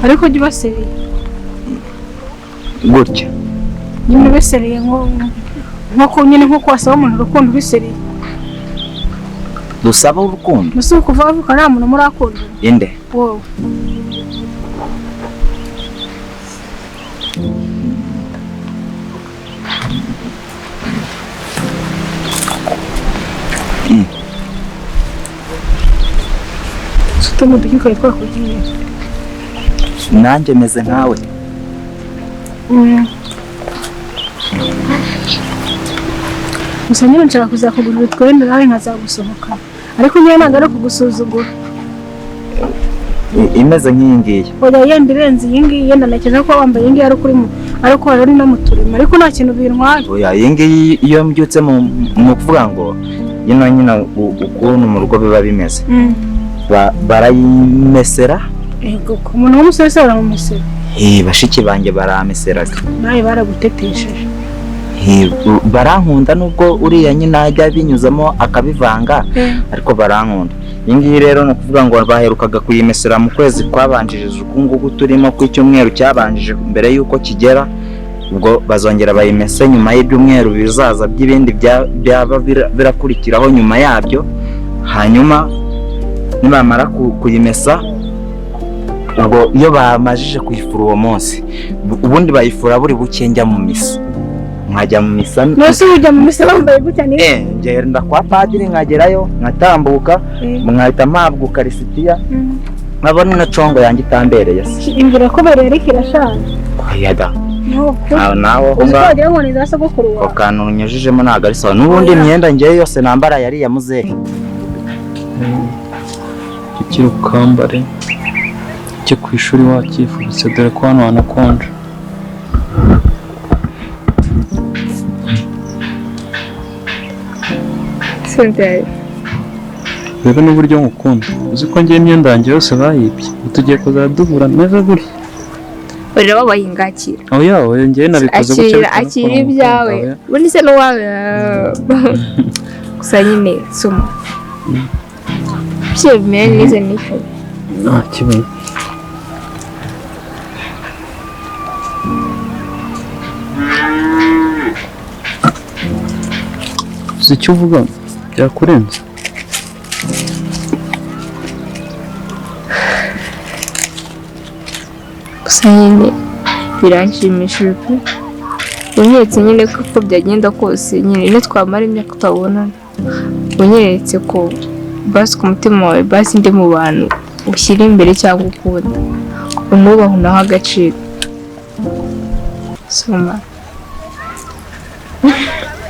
Ariko jya ubasereye. Gutya. Nyine ubisereye nko nyine nko wasaba umuntu urukundo ubisereye. Dusaba urukundo. Musi kuva avuka nta muntu murakunda. Inde? Wowe. Sutumuduka twakugiye. Nanjye meze nkawe. Gusa nyine nshaka kuzakugurira utwenda nawe nkazagusohoka. Ariko nyine ntabwo ari ukugusuzugura. Imeze nk'iyi ngiyi. Oya yenda irenze iyi ngiyi, yenda ntekereza ko wambaye iyi ngiyi ari ukuri ariko wari uri no mu turimo, ariko nta kintu bintwaye. Oya iyi ngiyi iyo mbyutse mu kuvuga ngo yino nyine ukuntu mu rugo biba bimeze. Barayimesera. Ego, umuntu w'umusore se baramumesera. Bashiki banjye barameseraga. Nawe baragutetesheje. Barankunda nubwo uriya nyina ajya binyuzamo akabivanga, ariko barankunda. Iyi ngiyi rero ni ukuvuga ngo baherukaga kuyimesera mu kwezi kwabanjirije uku nguku turimo, ku icyumweru cyabanjije mbere y'uko kigera, ubwo bazongera bayimese nyuma y'ibyumweru bizaza by'ibindi byaba birakurikiraho nyuma yabyo. Hanyuma nibamara kuyimesa, ubwo iyo bamajije kuyifura uwo munsi, ubundi bayifura buri buke njya mu misa. Nkajya mu misa. Nose ujya mu misa bambaye gutya ni? Ngenda kwa padiri nkagerayo, nkatambuka, nkahita mpabwa ukarisitiya, nkabona ino congo yanjye itambereye se. Imvura ko berereka irashaje. Oya da. Nawe wagira ngo ni za sogokuru wawe. Ako kantu unyujijemo ntabwo ari sawa. N'ubundi imyenda ngewe yose nambara yari iya muzehe. Ukiri ukambare ujye ku ishuri wakifubitse dore ko hano hanakonje. Rero n'uburyo ngukunda uzi ko ngiye imyenda yanjye yose bayibye, tugiye kuzaduhura meza gutya. Urira bayingakira. Oya oya ngiye nabikoze gutya. Akira ibyawe ubundi se n'uwawe gusa nyine soma bimere neza niko. Nta kibazo. Uzi icyo uvuga byakurenze. Gusa nyine biranshimishije pe. Unyeretse nyine ko uko byagenda kose nyine iyo twamara imyaka tutabonana, unyeretse ko basi ku mutima wawe basi ndi mu bantu ushyira imbere cyangwa ukunda, unubaha unaha agaciro. Soma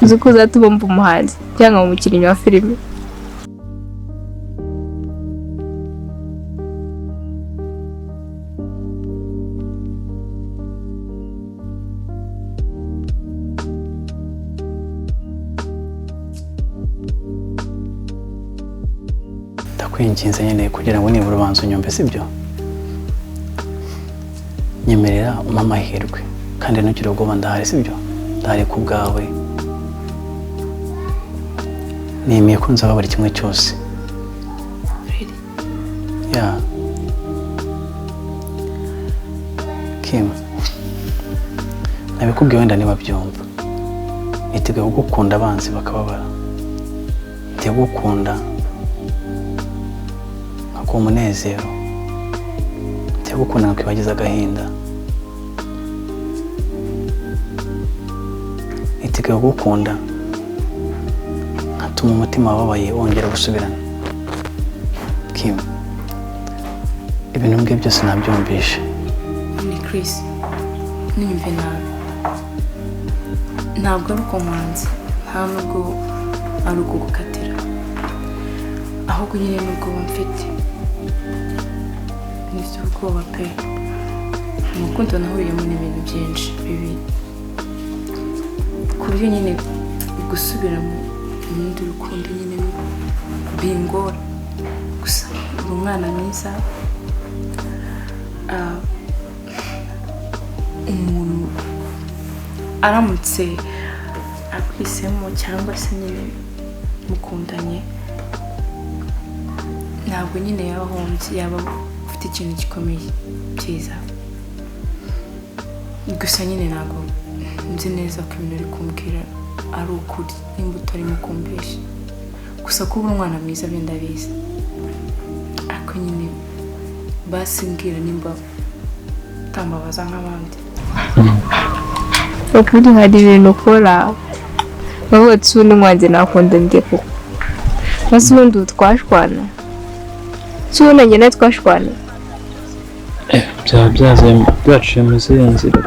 uzi ko uzatuma mba umuhanzi cyangwa umukinnyi wa filime. Ndakwinginze nyine kugira ngo nibura ubanze unyumve, sibyo? Nyemerera umpe amahirwe kandi ntugire ubwoba, ndahari, sibyo? Ndahari ku bwawe, nemeye ko nzaba buri kimwe cyose. Ya Kim, nabikubwiye wenda niba byumva, niteguye kugukunda abanzi bakababara, niteguye kugukunda nkakuha umunezero, niteguye kugukunda nkakwibagiza agahinda, niteguye kugukunda nkatuma umutima wababaye wongera gusubirana. Kim, ibintu mbwiye byose nabyumvishe. Ni Chris, niyumve nabi, ntabwo ari uko nkanze, nta nubwo ari uko gukatira, ahubwo nyine n'ubwoba mfite, nifite ubwoba pe. Mu rukundo nahuriyemo n'ibintu byinshi bibi, ku buryo nyine gusubira mu rundi rukundo nyine bingora. Gusa uri umwana mwiza, umuntu aramutse akwisemo cyangwa se nyine mukundanye, ntabwo nyine yaba ahombye, yaba ufite ikintu gikomeye cyiza. Gusa nyine ntabwo nzi neza ko ibintu uri kumbwira ari ukuri, nimba utarimo kumbeshya. Gusa kuba umwana mwiza byo ndabizi, ariko nyine basi mbwira nimba utambabaza nk'abandi. Ukuri hari ibintu ukora bavuga ati ubundi mwanjye nakunda ndi koko, maze ubundi ubu twashwana, si ubundi njye nawe twashwana. Byaba byaciye mu zihe nzira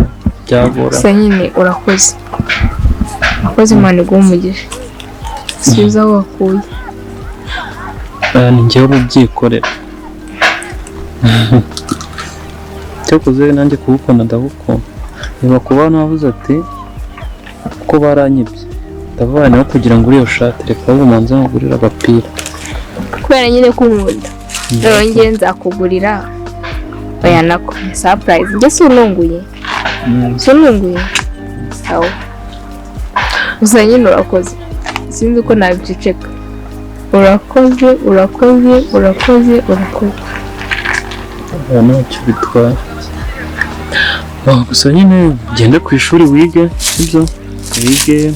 byagora. Gusa nyine urakoze, urakoze, Imana iguhe umugisha, subiza aho wakuye. Ni njyewe ubyikorera. Cyakoze nanjye kugukunda ndagukunda. Niba kuba navuze ati ko baranyibye, ndavuga nawe kugira ngo uriyo shati reka ahubwo manze nkugurire agapira. Kubera nyine ko unkunda, rero njye nzakugurira. Oya nako ni surprise, njye si ununguye, si ununguye sawa. Gusa nyine urakoze, sinzi uko nabiceceka. Urakoze, urakoze, urakoze, urakoze. Oya ntacyo bitwaye. Gusa nyine ugende ku ishuri wige, sibyo? Wige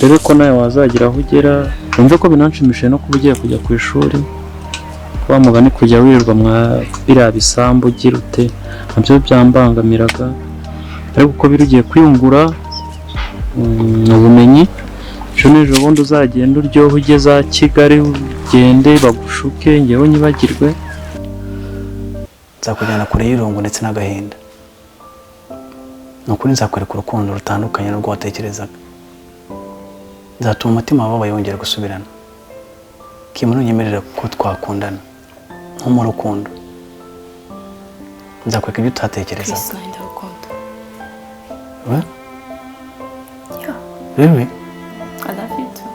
dore ko nawe wazagira aho ugera. Wumve ko binanshimishije no kuba ugiye kujya ku ishuri. Wa mugani kujya wirirwa mwa biriya bisambu ugira ute, nabyo byambangamiraga. Ariko uko biri ugiye kwiyungura ubumenyi, ejo n'ejo bundi uzagenda uryohe ujye za Kigali, ugende bagushuke njyewe nyibagirwe. Nzakujyana kure y'irungu ndetse n'agahinda. Ni ukuri nzakwereka urukundo rutandukanye n'urwo watekerezaga. Nzatuma umutima wababaye wongera gusubirana. Kim, nunyemerera ko twakundana nko mu rukundo, nzakwereka ibyo utatekerezaga. Chris, nanjye ndagukunda. What? Yeah. Really? I love you too.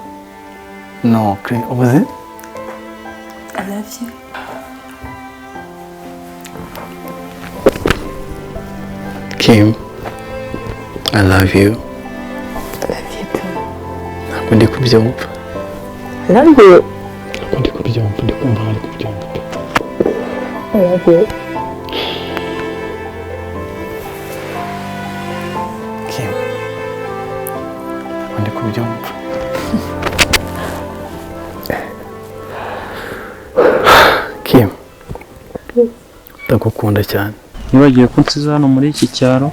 No, Chris, was it? I love you. Kim, I love you. I love you too. Ntabwo ndi kubyumva. I love you. Ntabwo ndi kubyumva, ndi kumva nkari kubyumva. I love you. Kim, ntabwo ndi kubyumva. Kim, ndagukunda cyane. Nibagiwe ko nsize hano muri iki cyaro,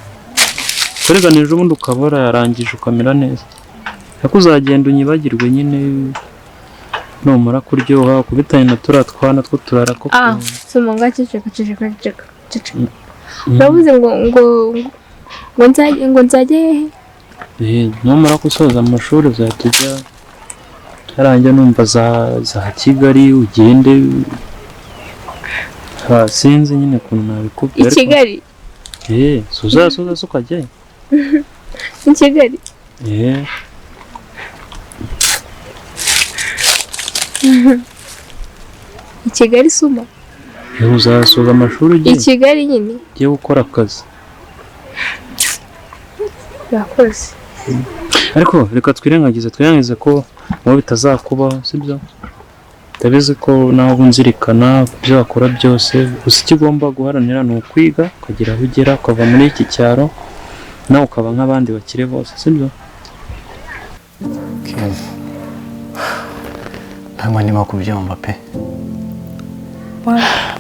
tureganije ubundi ukabora yarangije ukamera neza. Ariko uzagenda unyibagirwe nyine numara kuryoha kubitanye na turiya twana two turara ko. Soma nga ceceka ceceka ceceka ceceka. Uravuze ngo ngo ngo nzajye, ngo nzajye hehe? Numara gusoza amashuri uzahita ujya harangiye numva za Kigali ugende. Sinzi nyine ukuntu nabikubwira. I Kigali? Suzasoza ukajyayo. I Kigali? I Kigali suma? Uzasoza amashuri ugiye. I Kigali nyine? Ugiye gukora akazi. Urakoze. Ariko reka twirengagize ko wowe bitazakubaho, sibyo? Ndabizi ko nawe unzirikana ibyo wakora byose, gusa icyo ugomba guharanira ni ukwiga ukagira aho ugera, ukava muri iki cyaro nawe ukaba nk'abandi bakire bose, sibyo? Kim, ntabwo ndimo kubyumva pe.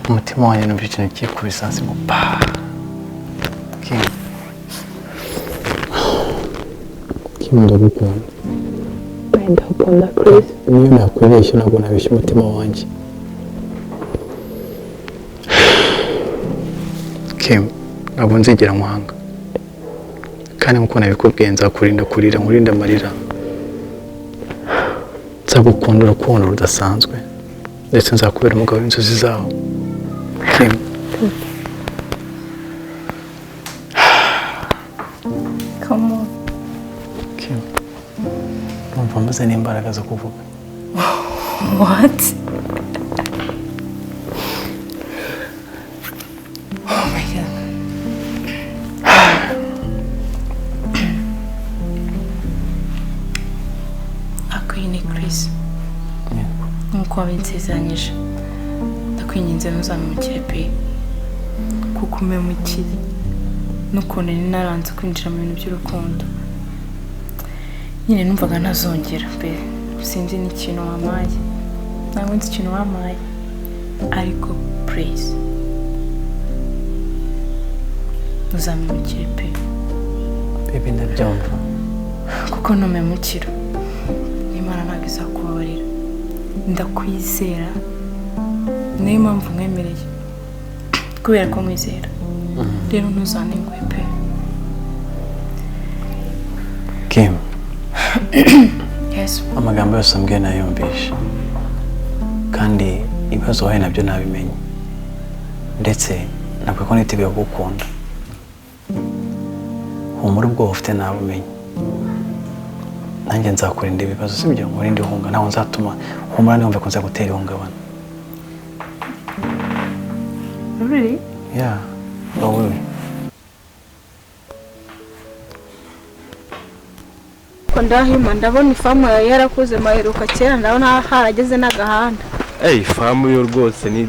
Umutima wanjye numva ikintu kikubise hasi ngo pa. Kim, Kim ndagukunda. Ndagukunda Chris. Niyo nakwibeshya ntabwo nabeshya umutima wanjye. Kim, ntabwo nzigera nkwanga. Kandi nkuko nabikubwiye nzakurinda kurira, nkurinde amarira. Nzagukunda urukundo rudasanzwe, ndetse nzakubera umugabo w'inzozi zawe. Kim. Come on. Kim, numva mbuze n'imbaraga zo kuvuga. What? Oh my God. Akwine Chris. Nkuko wabinsezeranyije, Ndakwinginze ntuzamemukire pe, kuko umpemukiye n'ukuntu nari naranze kwinjira mu bintu by'urukundo nyine numvaga ntazongera pe. Sinzi n'ikintu wampaye, ntabwo nzi ikintu wampaye, ariko please ntuzamemukire pe. Baby ndabyumva, kuko numemukira Imana ntabwo izakubabarira. Ndakwizera, niyo mpamvu nkwemereye, kubera ko nkwizera. Rero ntuzantenguhe pe. Kim. Yes. Amagambo yose ambwiye nayumvishe, kandi ibibazo wahuye nabyo nabimenye, ndetse ntabwo ko niteguye kugukunda. Humura, ubwoba ufite nabumenye, nanjye nzakurinda ibibazo, sibyo? Nkurinde ihunga, ntabwo nzatuma humura, ntiwumve ko nzagutera ihungabana. Really? Yeah, I will. Ko ndahima ndabona ifamu yawe yarakuze, maheruka kera ndabona harageze n'agahanda. Ifamu yo rwose ni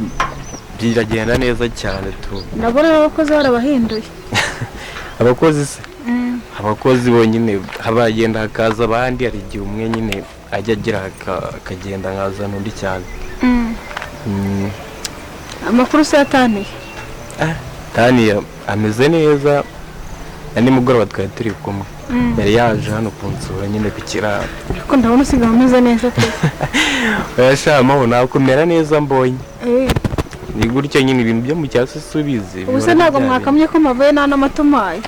biragenda neza cyane tu. Ndabona abakozi barabahinduye. Abakozi se? Abakozi bonyine habagenda hakaza abandi, hari igihe umwe nyine ajya agira akagenda nkazana undi cyane. Amakuru se yataniye? Taniya ameze neza, na nimugoroba twari turi kumwe. Yari yaje hano kunsura nyine ku kiraro. Ariko ndabona usigaye umeze neza pe. Oya sha maho nakumera neza mbonye. Ni gutyo nyine ibintu byo mu cyasi subize. Ubu se ntabwo mwakamye ko mavuye nta n'amata umpaye?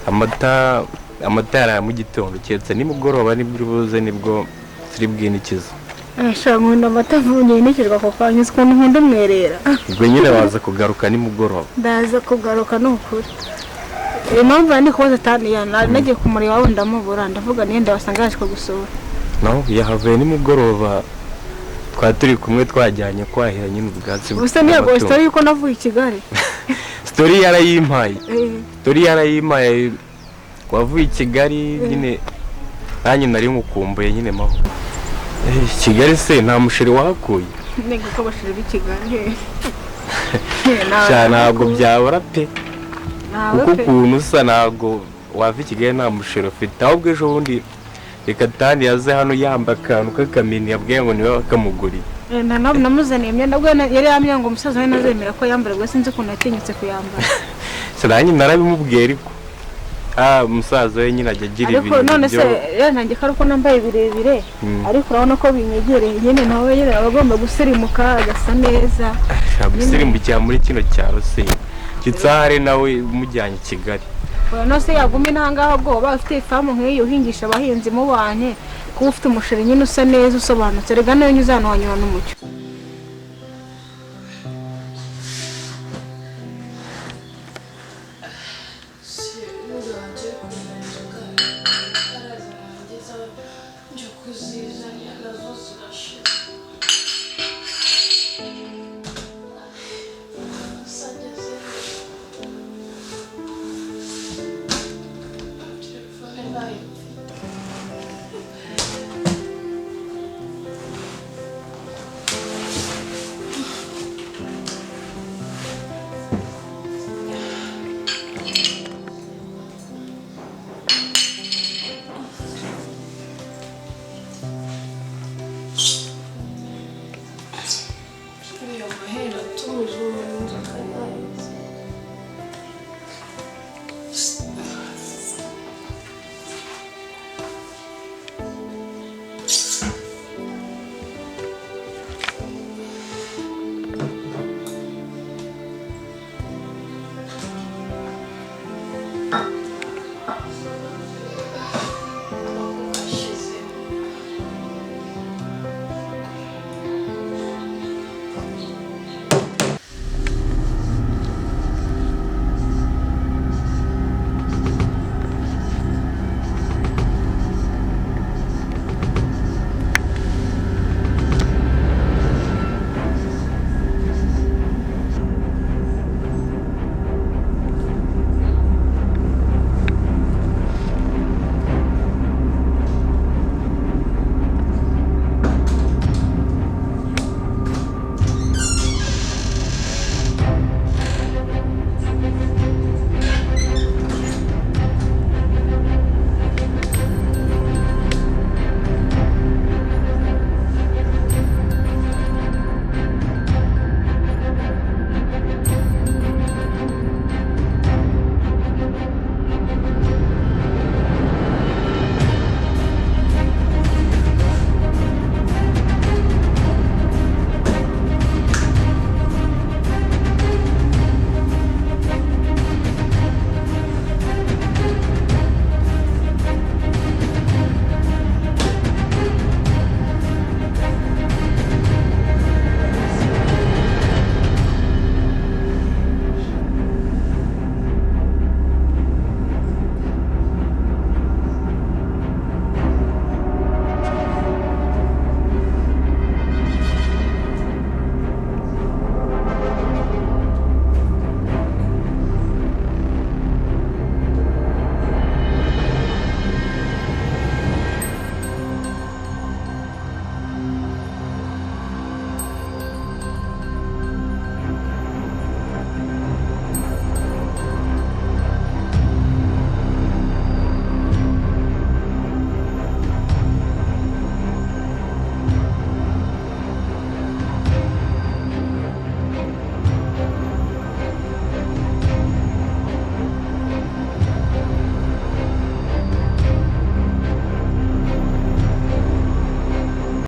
Amata yaraye mu gitondo, keretse nimugoroba nibwo uri buze nibwo turi bwinikize. Sha nkunda amata mvuye ako kanya, uzi ukuntu nkunda umwerera. Ubwo nyine waza kugaruka nimugoroba. Ndaza kugaruka ni ukuri. Impamvu ndi kubaza Taniya, nagiye kumureba iwabo ndamubura, ndavuga niyenda wasanga yaje kugusura. No, yahavuye nimugoroba twari turi kumwe twajyanye kwahira nyine ubwatsi. Ubuse ntiyagoye story yuko navuye i Kigali. Story yarayimpaye. Story yarayimpaye wavuye i Kigali nyine nanjye nari nkukumbuye nyine maho. Kigali se nta musheri wahakuye? Ntego ko abasheri b'i Kigali. Sha ntabwo byabura pe. Kuko ukuntu usa ntabwo wava i Kigali nta musheri ufite. Ahubwo ejo bundi reka Tani yaze hano yamba akantu k'akamini yabwiye ngo niwe wakamuguriye. Namuzaniye imyenda, ubwo yari yambwiye ngo umusaza we ntazemera ko yambara, ubwo sinzi ukuntu yatinyutse kuyambara. Nanjye narabimubwiye ariko umusaza we nyine ajya agira ibintu. Ariko none se yantangiye ko ari uko nambaye birebire, ariko urabona ko binyegereye nyine, nawe nyine aba agomba gusirimuka agasa neza. Gusirimukira muri kino cyaro se Kitsahare nawe umujyanye i Kigali. None se yagumye ntangaho bwoba ufite ifamu nk'iyo uhingisha abahinzi mubanye, kuba ufite umusheri nyine usa neza usobanutse, rega nayo unyuze hano wanyura n'umucyo.